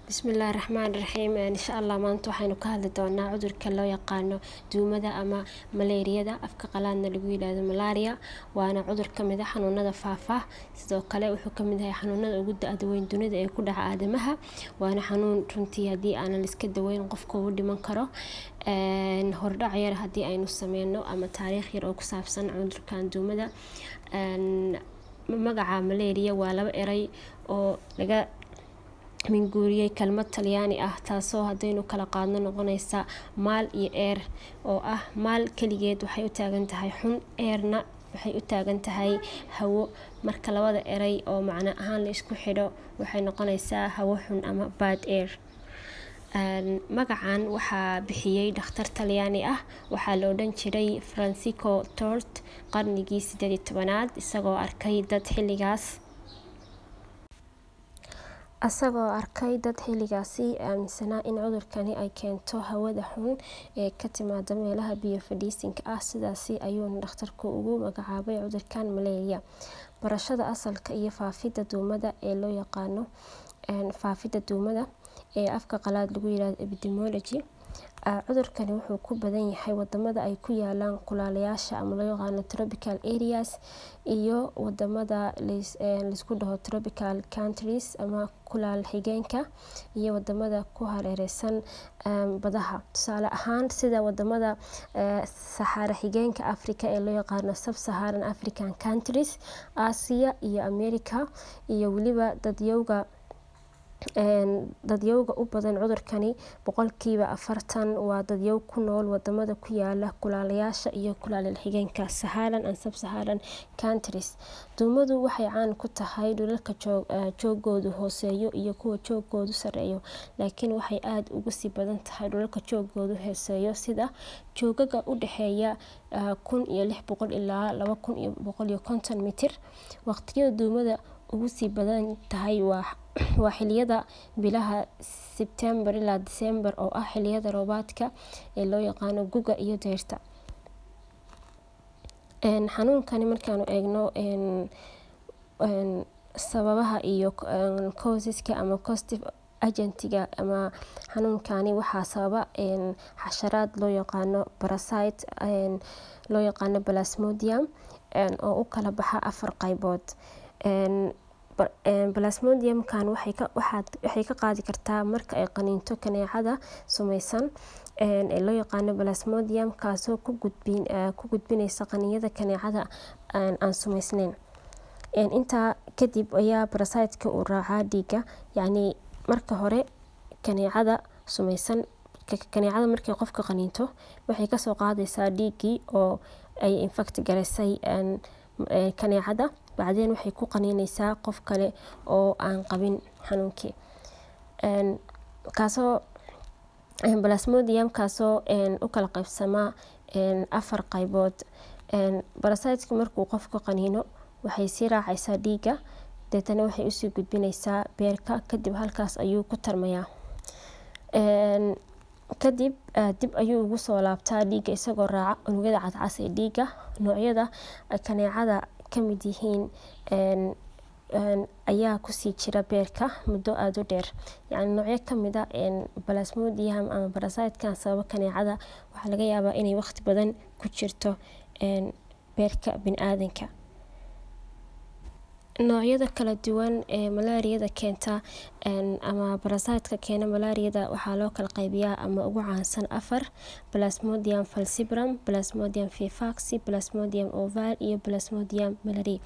Bismillaahi Raxmaani Raxiim. Insha Allah maanta waxaynu ka hadli doonaa cudurka loo yaqaano duumada ama malaariyada, afka qalaadna lagu yiraahdo malaria. Waana cudur ka mid ah xanuunada faafa. Sidoo kale wuxuu ka mid yahay xanuunada ugu da'da weyn dunida ee ku dhaca aadamaha. Waana xanuun runtii haddii aanan la iska daweyn qofka uu dhiman karo. Hordhac yar haddii aynu sameyno ama taariikh yar oo ku saabsan cudurkan duumada. Magaca malaria waa laba eray oo laga minguuriyey kelmad Talyaani ah, taasoo haddaynu kala qaadno noqonaysa maal iyo eer, oo ah maal keligeed waxay u taagan tahay xun, eerna waxay u taagan tahay hawo. Marka labada eray oo macno ahaan la isku xidho, waxay noqonaysaa hawo xun ama bad air. Magacan waxaa bixiyey dhakhtar Talyaani ah, waxaa la odhan jiray Francisco Tort, qarnigii 18aad, isagoo arkay dad xilligaasi aaminsanaa in cudurkani ay keento hawada xun ee ka timaada meelaha biyo fadhiisinka ah. Sidaasi ayuuna dhakhtarku ugu magacaabay cudurkan malaria. Barashada asalka iyo faafidda duumada ee loo yaqaano faafidda duumada ee afka qalaad lagu yiraahdo epidemiology. Cudurkani wuxuu ku badan yahay wadamada ay ku yaalaan kulaalayaasha ama loo yaqaano tropical areas, iyo wadamada laisku dhaho tropical countries ama kulaal xigeenka, iyo wadamada ku hareereysan badaha, tusaale ahaan sida wadamada Saxaara xigeenka Africa ee loo yaqaano Sub-Saharan African countries, Aasiya iyo America, iyo weliba dadyowga u badan cudurkani, 40%, waa dadyow ku nool wadamada ku yaala kulaalayaasha iyo kulaal xigeenka, Saharan and Sub-Saharan countries. Duumadu waxay caan ku tahay dhulalka joogoodu hooseeyo iyo kuwa joogoodu sareeyo, laakiin waxay aada ugu sii badan tahay dhulalka joogoodu hooseeyo, sida joogaga u dhexeeya 1600 ilaa 2150 mitir. Waqtiyada duumada ugu sii badan tahay waa xiliyada bilaha Sebtembar ilaa Disembar, oo ah xiliyada roobaadka ee loo yaqaano guga iyo deyrta. Xanuunkani markaanu eegno sababaha iyo causeska ama causative agentiga ama xanuunkani, waxaa sababa xasharaad loo yaqaano parasite loo yaqaano Plasmodium, oo u kala baxa afar qaybood. Plasmodiumkan waxay ka qaadi kartaa marka ay qaniinto kaneecada sumeysan ee loo yaqaano Plasmodium, kaasoo ku gudbinaysa qaniinyada kaneecada aan sumeysneyn. Intaa kadib ayaa parasiteka uu raacaa dhiigga. Yacni marka hore kaneecada sumeysan, kaneecada markay qofka qaniinto, waxay kasoo qaadaysaa dhiiggii oo ay infect garaysay kaneecada. Bacdeen waxay ku qaniinaysaa qof kale oo aan qabin xanuunkii, kaasoo Plasmodium kaasoo u kala qaybsamaa afar qaybood. Parasiteka markuu qofka qaniino, waxay sii raacaysaa dhiigga, deetana waxay usii gudbinaysaa beerka. Kadib halkaas ayuu ku tarmayaa. Kadib dib ayuu ugu soo laabtaa dhiigga isagoo raaca unugyada cadcas ee dhiigga. Noocyada kaneecada ka mid yihiin ayaa kusii jira beerka muddo aada u dheer. Yacni noocyo kamid a Plasmodium ama parasitekan sababa kaneecada waxaa laga yaabaa inay waqti badan ku jirto beerka biniaadanka. Noocyada kala duwan ee malaariyada keenta ama parasiteka keena malaariyada waxaa loo kala qaybiyaa ama ugu caansan afar: Plasmodium falciparum, Plasmodium vivax, Plasmodium ovale iyo Plasmodium malariae.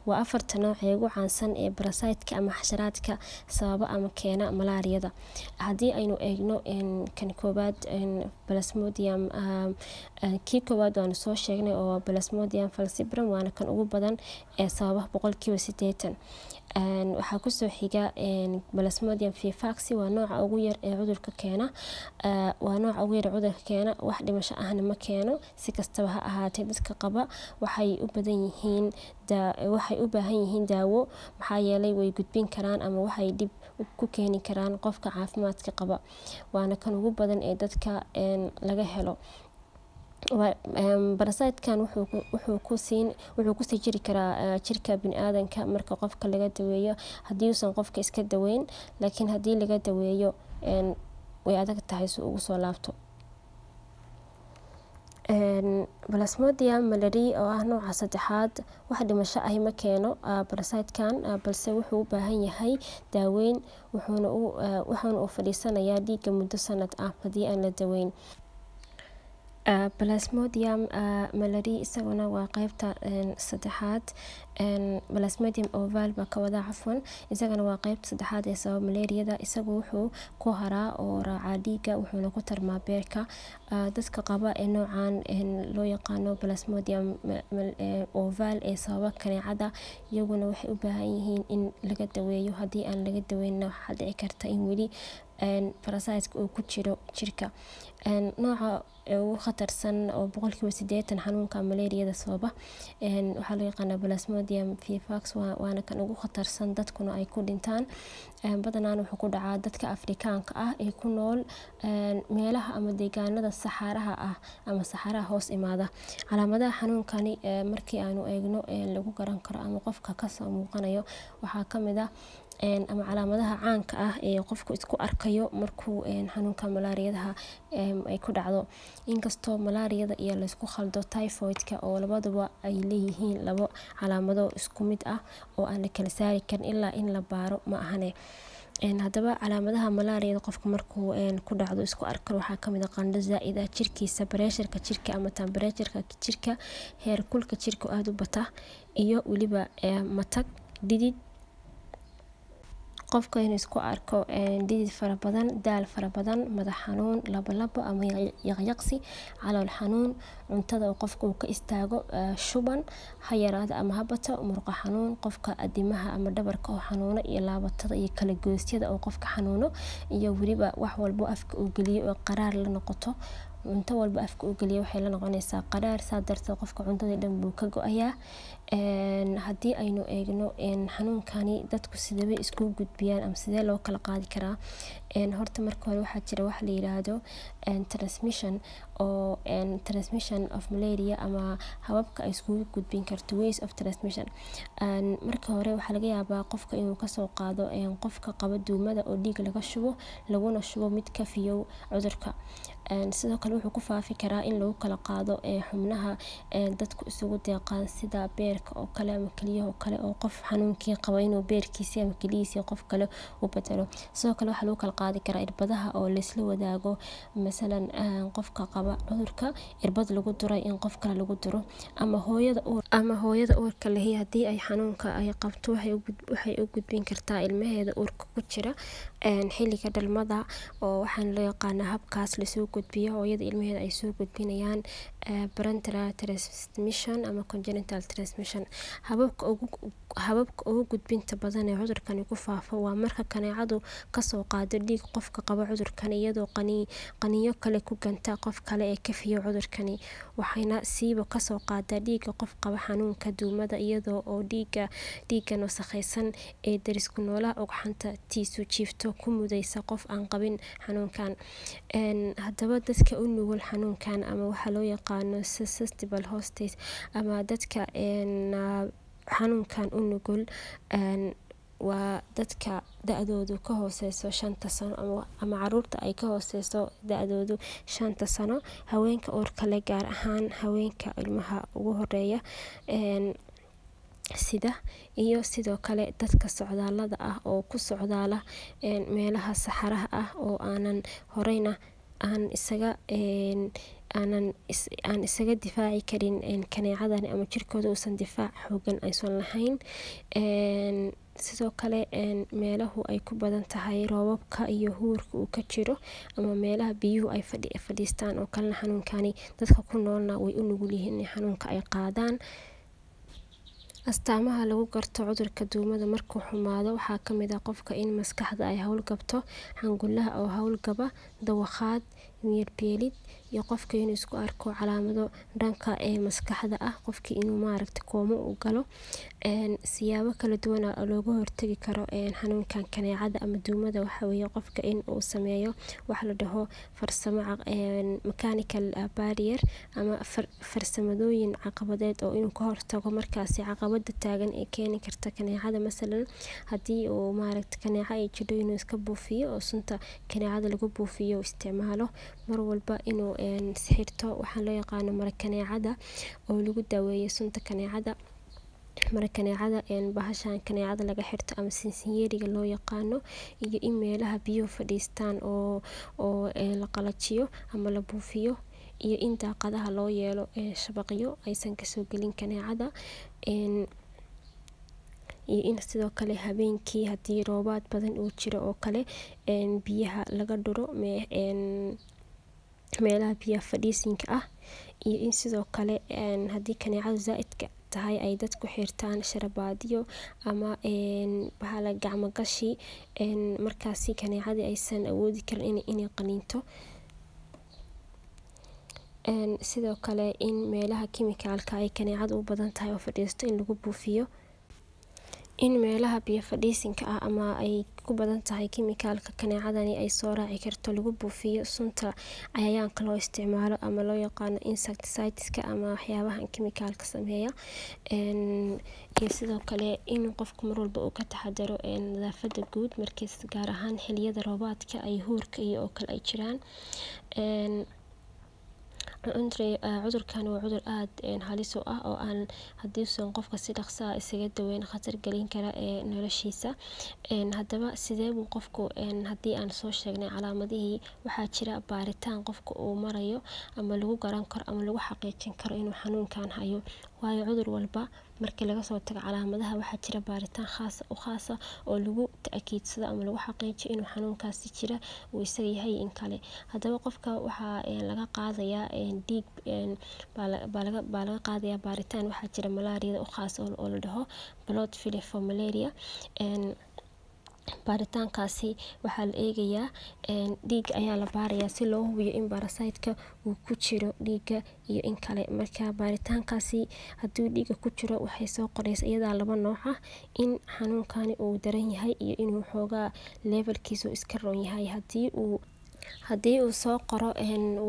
Waa afarta nooc ee ugu caansan ee parasiteka ama xasharaadka sababa ama keena malaariyada. Haddii aynu eegno kan koowaad, Plasmodium, kii koowaad waanu soo sheegnay oo Plasmodium falciparum, waana kan ugu badan ee sababa, 80%. Waxaa kusoo xiga Plasmodium vivax. Waa nooca ugu yar ee cudurka keena, waa nooca ugu yar ee cudurka keena, wax dhimasho ahna ma keeno. Si kastaba ha ahaatee, dadka qaba waxay u baahan yihiin daawo, maxaa yeelay way gudbin karaan ama waxay dhib ku keeni karaan qofka caafimaadka qaba. Waana kan ugu badan ee dadka laga helo. Parasite-kan wuxuu kusii jiri karaa jirka biniaadanka marka qofka laga daweeyo, haddii uusan qofka iska daweyn, laakiin haddii laga daweeyo way adag tahay si ugu soo laabto. Plasmodium malariae oo ah nooca saddexaad, wax dhimasho ahi ma keeno parasite-kan, balse wuxuu u baahan yahay daaweyn, wuxuuna u fadhiisanayaa dhiigga muddo sanad ah haddii aan la daweyn. Plasmodium malariae isaguna waa qeybta saddexaad, Plasmodium ovale baa ka wadaa, cafwan, isagana waa qeybta saddexaad ee sababa malaariyada. Isagu wuxuu ku haraa oo raacaa dhiigga, wuxuuna ku tarmaa beerka. Dadka qaba ee noocan loo yaqaano Plasmodium ovale ee sababa kaneecada, iyaguna waxay u baahan yihiin in laga daweeyo. Haddii aan laga daweynna, waxaa dhici karta in weli parasite-ka uu ku jiro jirka. Nooca ugu khatarsan oo 80% xanuunka malaariyada sababa waxaa loo yaqaanaa Plasmodium vivax, waana kan ugu khatarsan, dadkuna ay ku dhintaan. Badanaan wuxuu ku dhacaa dadka Afrikaanka ah ee ku nool meelaha ama deegaanada saxaaraha ah ama saxaaraha hoos imaada. Calaamadaha xanuunkani markii aanu eegno lagu garan karo ama qofka kasoo muuqanayo waxaa kamid ah, ama calaamadaha caanka ah ee qofku isku arkayo markuu xanuunka malaariyadaha ay ku dhacdo, inkastoo malaariyada iyo laysku khaldo typhoid-ka oo labaduba ay leeyihiin labo calaamado isku mid ah oo aan la kala saari karin ilaa in la baaro ma ahane. Haddaba calaamadaha malaariyada qofka markuu ku dhacdo isku arko waxaa kamid ah qandho zaaid ah, jirkiisa pressure-ka jirka ama temperature-ka jirka, heer kulka jirka aada u bata, iyo weliba matag, dhidid, qofka inuu isku arko dhidid fara badan, daal fara badan, madax xanuun, labolabo ama yaqyaqsi, calool xanuun, cuntada oo qofka uu ka istaago, shuban ha yaraado ama ha bato, murqo xanuun, qofka adimaha ama dhabarka oo xanuuno, iyo laabatada iyo kala goosyada oo qofka xanuuno, iyo weliba wax walbo afka uu geliyo oo qaraar la noqoto. Cunto walba afka uu geliyo waxay la noqonaysaa qaraar, saa darteed qofka cuntadii dhan buu ka go-ayaa. Haddii aynu eegno xanuunkani dadku sidebay iskugu gudbiyaan ama sidee loo kala qaadi karaa, horta marka hore waxaa jira wax la yiraahdo transmission oo transmission of malaria ama hababka ay iskugu gudbin karto, ways of transmission. Marka hore waxaa laga yaabaa qofka inuu kasoo qaado qofka qaba duumada oo dhiig laga shubo, laguna shubo mid ka fiyow cudurka. Sidoo kale wuxuu ku faafi karaa in lagu kala qaado xubnaha dadku isugu deeqaan, sida beerka oo kale ama keliyaha oo kale, oo qof xanuunkii qaba inuu beerkiisii ama keliyihiisii qof kale u bedelo. Sidoo kale waxaa lagu kala qaadi karaa irbadaha oo laysla wadaago, masalan qofka qaba cudurka irbad lagu duray in qof kale lagu duro, ama hooyada uurka lehi haddii ay xanuunka ay qabto waxay u gudbin kartaa ilmaheeda uurka ku jira xilliga dhalmada, oo waxaan loo yaqaanaa habkaas lasoo gudbiyo hooyada ilmaheeda ay soo gudbinayaan parenteral transmission ama congenital transmission. Hababka ugu gudbinta badan ee cudurkani ku faafo waa marka kaneecadu kasoo qaado dhiig qofka qaba cudurkan, iyadoo qaniinyo kale ku ganta qof kale ee ka fiyo cudurkani, waxayna siiba kasoo qaadaa dhiigga qof qaba xanuunka duumada, iyadoo oo dhiiggan wasakhaysan ee darisku noolaha ugxanta tiisu jiifto ku mudaysa qof aan qabin xanuunkan. Haddaba dadka u nugul xanuunkan ama waxaa loo yaqaano susceptible hosts ama dadka xanuunkan u nugul waa dadka da-doodu ka hooseyso 5-ta sano ama caruurta ay ka hooseyso da-doodu 5-ta sano, haweenka uurka leh, gaar ahaan haweenka ilmaha ugu horeeya sida, iyo sidoo kale dadka socdaalada ah oo ku socdaala meelaha saxaraha ah oo aanan horeyna aan isaga difaaci karin kaneecadani ama jirkooda uusan difaac xoogan aysan lahayn. Sidoo kale meelahu ay ku badan tahay roobabka iyo huurka uu ka jiro ama meelaha biyuhu ay fadhiistaan oo kalena, xanuunkani dadka ku noolna way u nugul yihiin in xanuunka ay qaadaan. Astaamaha lagu garto cudurka duumada markuu xumaado waxaa kamid ah qofka in maskaxda ay howlgabto, xangulaha oo howlgaba, dawakhaad, miyir beelid, iyo qofka inuu isku arko calaamado dhanka ee maskaxda ah, qofkii inuu maaragta koomo u galo. Siyaabo kala duwan oo looga hortagi karo xanuunkan kaneecada ama duumada waxa weeye qofka in uu sameeyo wax la dhaho farsamo mechanical barrier ama farsamadooyin caqabadeed oo inuu ka hortago markaasi caqabada taagan ee keeni karta kaneecada. Masalan, haddii uu maaragta kaneeco ay jidho, inuu iska buufiyo oo sunta kaneecada lagu buufiyo isticmaalo mar walba, inuu xirto waxaa loo yaqaano mara kaneecada oo lagu daaweeyo sunta kaneecada, mara kaneecada, bahashan kaneecada laga xirto ama sinsinyeeriga loo yaqaano, iyo in meelaha biyuhu fadhiistaan oo la qalajiyo ama la buufiyo, iyo in daaqadaha loo yeelo shabaqyo aysan kasoo gelin kaneecada, iyo in sidoo kale habeenkii haddii roobaad badan uu jiro oo kale biyaha laga dhuro meelaha biyaha fadhiisinka ah, iyo in sidoo kale haddii kaneecadu zaa-idka tahay ay dadku xirtaan sharabaadyo ama bahala gacmo gashi, markaasi kaneecadii aysan awoodi karin inay qaniinto. Sidoo kale in meelaha kimikaalka ay kaneecadu u badan tahay oo fadhiisto in lagu buufiyo, in meelaha biyo fadhiisinka ah ama ay ku badan tahay kimikaalka kaneecadani ay soo raaci karto lagu buufiyo sunta cayayaanka loo isticmaalo ama loo yaqaano insecticideska ama waxyaabahan kimikaalka sameeya, iyo sidoo kale in qofku mar walba uu ka taxadaro nadaafada guud markiis, gaar ahaan xiliyada roobaadka ay huurka iyo oo kale ay jiraan. Cudurkan waa cudur aada halis u ah oo aan hadiiusan qofka si dhaqso ah isaga daweyn khatar gelin kara ee noloshiisa. Haddaba sidee buu qofku, haddii aan soo sheegnay calaamadihii, waxaa jira baaritaan qofka uu marayo ama lagu garan karo ama lagu xaqiijin karo inuu xanuunkan hayo, waayo cudur walba markii laga soo tago calaamadaha waxaa jira baaritaan khaasa u khaasa oo lagu ta'kiidsado ama lagu xaqiijiyo inuu xanuunkaasi jira uu isaga yahay in kale. Haddaba qofka waxaa laga qaadayaa dhiig baa laga qaadayaa baaritaan. Waxaa jira malaariyada u khaas oo la dhaho blood film for malaria. Baaritaankaasi waxaa la eegayaa dhiig ayaa la baarayaa si loo hubiyo in barasaytka uu ku jiro dhiigga iyo in kale. Marka baaritaankaasi hadduu dhiigga ku jiro, waxay soo qoreysa iyadaa laba nooc ah: in xanuunkani uu daran yahay iyo inuu xoogaa levelkiisu iska roon yahay. Haddii uu soo qoro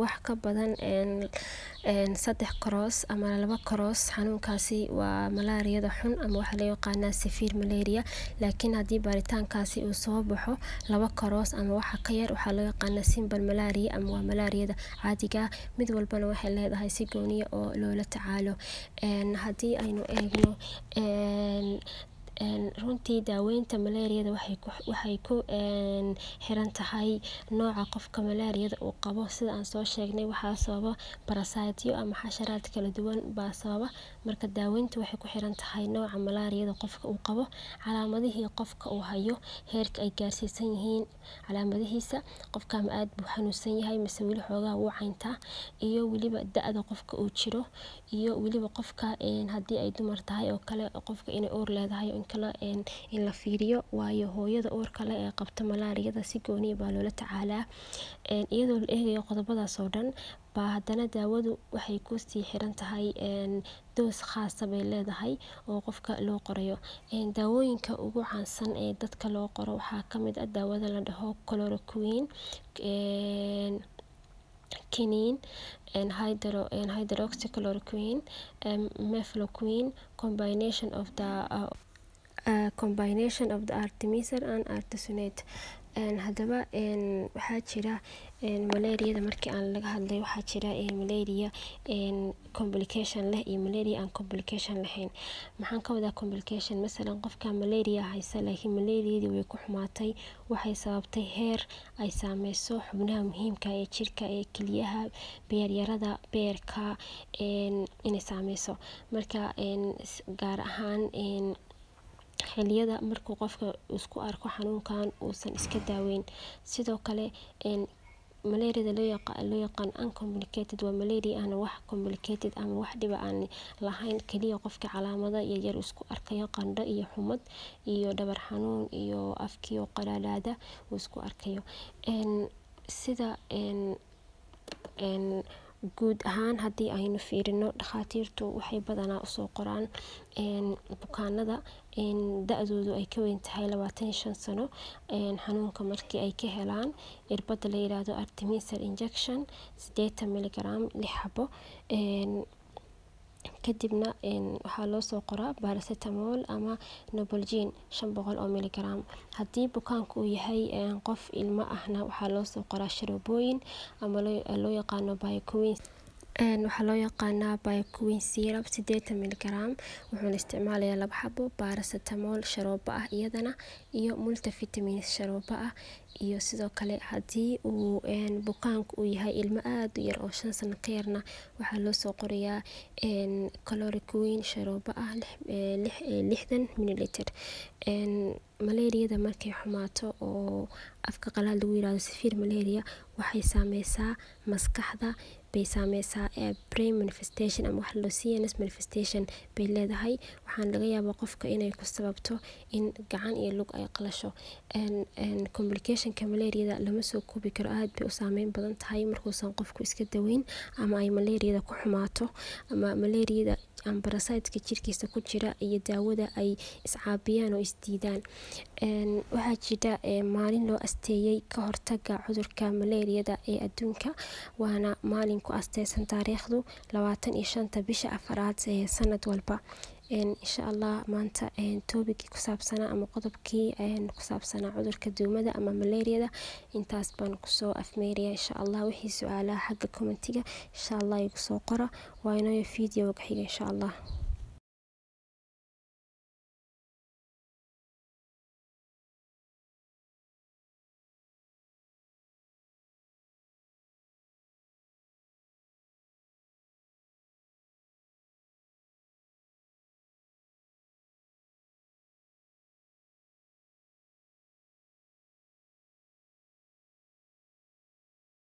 wax ka badan 3 cross ama 2 cross, xanuunkaasi waa malaariyada xun ama waxaa loo yaqaanaa severe malaria. Laakiin haddii baaritaankaasi uu soo baxo 2 cross ama waxa ka yar, waxaa loo yaqaanaa simple malaria ama waa malaariyada caadiga ah. Mid walbana waxay leedahay si gooniya oo loola tacaalo. Haddii aynu eegno runtii daaweynta malaariyada, waxay ku xiran tahay nooca qofka malaariyada uu qabo. Sida aan soo sheegnay, waxaa sababa barasaytyo ama xasharaad kala duwan baa sababa. Marka daaweyntu waxay ku xiran tahay nooca malaariyada qofka uu qabo, calaamadihii qofka uu hayo, heerka ay gaarsiisan yihiin calaamadihiisa, qofka ma aad buu xanuunsan yahay mise weli xoogaa wuu cayntaa, iyo weliba da-da qofka uu jiro, iyo weliba qofka haddii ay dumar tahay oo kale qofka inay uur leedahay in kale in la fiiriyo, waayo hooyada uurka leh ee qabta malaariyada si gooniya baa loola tacaalaa. Iyadoo la eegayo qodobadaas oo dhan baa haddana daawadu waxay kusii xiran tahay doos khaasa bay leedahay oo qofka loo qorayo. Daawooyinka ugu caansan ee dadka loo qoro waxaa kamid ah daawada la dhaho chloroquine, quinine, hydroxychloroquine, mefloquine, combination of the artemether and artesunate. Haddaba waxaa jira malaariyada markii aan laga hadlay, waxaa jira malaria complication leh iyo malaria aan complication lahayn. Maxaan ka wadaa complication? Masalan, qofka malaria haysa laakiin malariadii way ku xumaatay, waxay sababtay heer ay saameyso xubnaha muhiimka ee jirka ee keliyaha, beeryarada, beerka inay saameyso. Marka gaar ahaan xiliyada markuu qofka isku arko xanuunkan uusan iska daaweyn. Sidoo kale malaariyada loo yaqaan uncomplicated waa malaria aan wax complicated ama wax dhiba aan lahayn, kaliya qofka calaamado yaryar isku arkayo, qandho iyo xumad iyo dhabar xanuun iyo afkii oo qalaalaada uu isku arkayo. Sida Guud ahaan haddii aynu fiirino, dhakhaatiirtu waxay badanaa usoo qoraan bukaanada da-doodu ay ka weyn tahay 25 sano xanuunka markii ay ka helaan irbada la yiraahdo artemether injection 80 miligram 6 xabo. Kadibna waxaa loo soo qoraa paracetamol ama novolgin 500 oo miligram. Haddii bukaanku uu yahay qof ilmo ahna, waxaa loo soo qoraa sharoobooyin ama loo yaqaano Bioquin. Waxaa loo yaqaanaa Bioquin syrup 80 miligram, wuxuuna isticmaalayaa 2 xabo, paracetamol sharoobo ah iyadana, iyo multivitamins sharoobo ah. Iyo sidoo kale haddii uu bukaanku uu yahay ilmo aada u yar oo 5 sano ka yarna, waxaa loo soo qorayaa chloroquine sharoobo ah 60 milliliter. Malaariyada markay xumaato, oo afka qalaad lagu yirahdo severe malaria, waxay saameysaa maskaxda bay saameysaa. Brain manifestation ama waxa loo CNS manifestation bay leedahay. Waxaana laga yaabaa qofka inay ku sababto in gacan iyo lug ay qalasho. Complicationka malaariyada lama soo koobi karo, aad bay u saameyn badan tahay markuusan qofku iska daweyn ama ay malaariyada ku xumaato, ama malaariyada ama parasiteka jirkiisa ku jira iyo daawada ay iscaabiyaan oo isdiidaan. Waxaa jira maalin loo asteeyay ka hortaga cudurka malaariyada ee adduunka, waana maalin ku asteysan taariikhdu 25-ta bisha afaraad ee sanad walba. Insha Allah maanta topicgii ku saabsanaa ama qodobkii ku saabsanaa cudurka duumada ama malaariyada intaas baan kusoo afmeeraya. Insha Allah wixii su-aalaha xagga commentiga insha Allah igu soo qora. Waa inooyo videoga xiga insha Allah.